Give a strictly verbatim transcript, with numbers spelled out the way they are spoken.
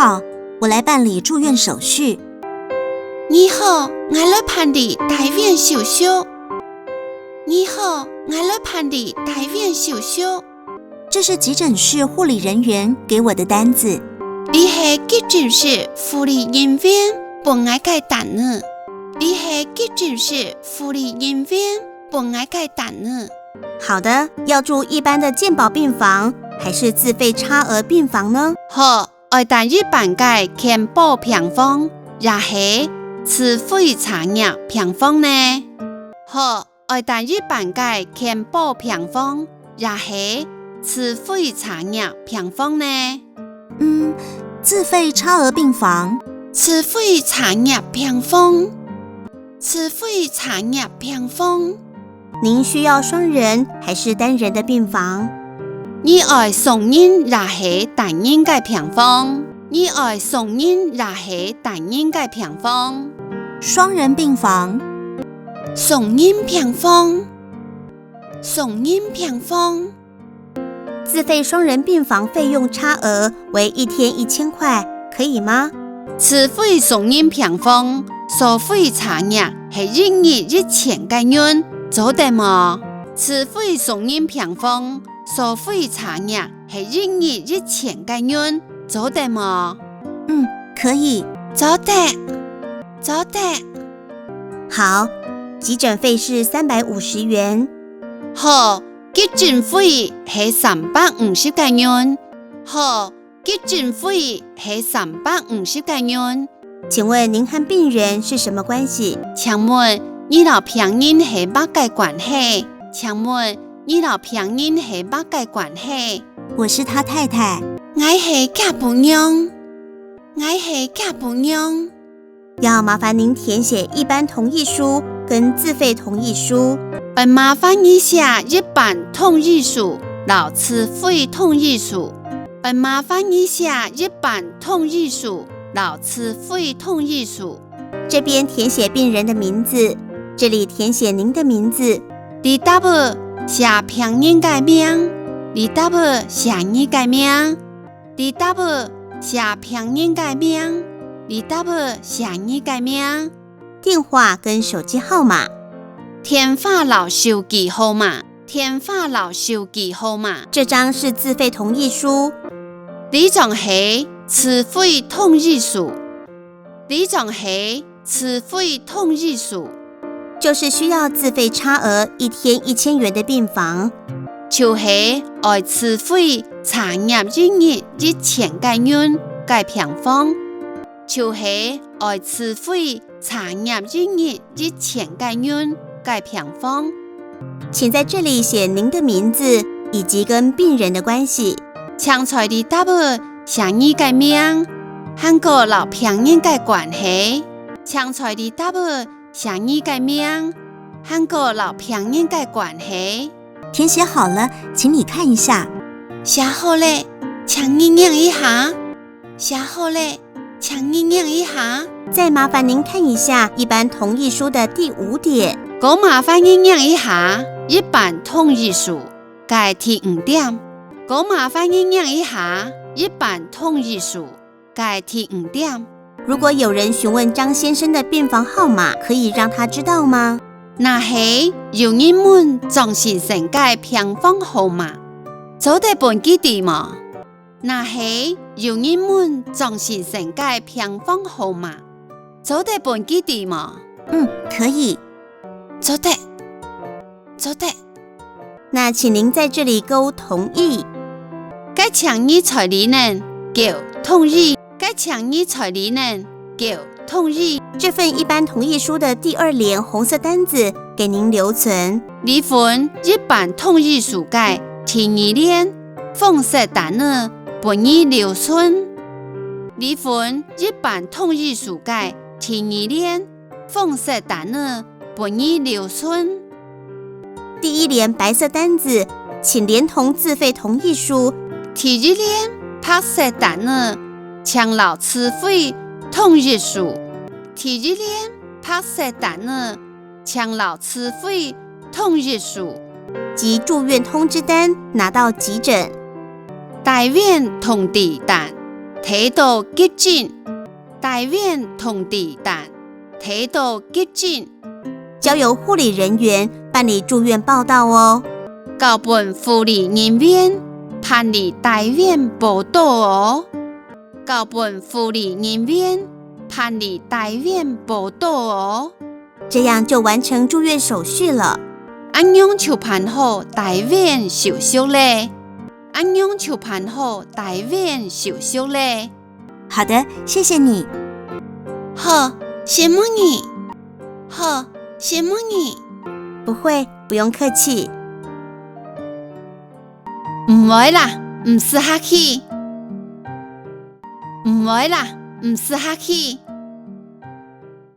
好，我来办理住院手续。你好，𠊎來辦理大院手續。你好，𠊎來辦理大院手續。这是急诊室护理人员给我的单子。這係急診室護理人員分𠊎个單仔。這係急診室護理人員分𠊎个單仔。好的，要住一般的健保病房，还是自费差额病房呢？好，愛蹛一般个健保病房，也係自费差額病房呢？好，愛蹛一般个健保病房，也係自费差額病房呢？嗯，自费差额病房。自费差额病房。自费差额病房。您需要双人还是单人的病房？你愛双人也係單人个病房？你愛双人也係单人个病房？双人病房。双人病房。双人病房。自费双人病房费用差额为一天一千块，可以吗？自费双人病房所费差额係一日一千个銀，做得無？自费双人病房所费差额係一日一千个銀，做得無？嗯，可以。做得，做得。好，急诊费是三百五十元。好，急诊费係三百五十个銀。好，急诊费係三百五十个银。请问您和病人是什么关系？请问你摎病人係麼个关系？请问你摎病人係麼个关系？我是他太太。𠊎係厥餔娘。𠊎係厥餔娘。要麻烦您填写一般同意书跟自费同意书。愛麻烦你写一般同意书摎自费同意书。愛麻烦你写一般同意书摎自费同意书。这边填写病人的名字，这里填写您的名字。這搭仔寫病人个名，這搭仔寫你个名。 這搭仔寫病人个名，這搭仔寫你个名。電話跟手機號碼。電話摎手機號碼，電話摎手機號碼。這張是自費同意書。這張係自費同意書。這張係 自費同意書。就是需要自費差額一天一千元的病房。就係愛自費差額一日一千个銀个病房。就係愛自費差額一日一千个銀个病房。请在这里写您的名字以及跟病人的关系。请在這搭仔写你个名，還過摎病人个關係。請在這搭仔 寫你个名，還過摎病人个關係。填寫好了，請你看一下。寫好咧，請你䀴一下。寫好咧，請你䀴一下。再麻烦您看一下一般同意书的第五点。過麻煩你䀴一下一般同意書个第五點。過麻煩你䀴一下一般同意書 个第五點。如果有人询问张先生的病房号码，可以让他知道吗？若係有人問張先生个病房號碼，做得分佢知無？若係有人問張先生个病房號碼，做得分佢知無？嗯，可以。做得，做得。 那请您在这里勾同意。該請你在這呢勾同意。該請你在這呢勾同意。这份一般同意书的第二联红色单子给您留存。這份一般同意書个第二聯紅色單仔分你留存。這份一般同意書个第二聯 紅色單仔分你留存。第一聯白色單子，请連同自费同意书。第一聯白色單仔，請摎自费同意書。第一聯白色單仔，請摎自费同意書。及住院通知单拿到急诊。 大院通知單，提到急診，台灣通知單，提到急診，交由護理人員辦理住院報到哦。交分護理人員辦理台灣報到哦。交分護理人員辦理台灣報到哦。这样就完成住院手续了。恁樣就辦好台灣手續咧。恁樣就辦好台灣手續咧。好的，谢谢你。好，承蒙你。好，承蒙你。不会，不用客气。毋會啦，毋使客氣。毋會啦，毋使客氣。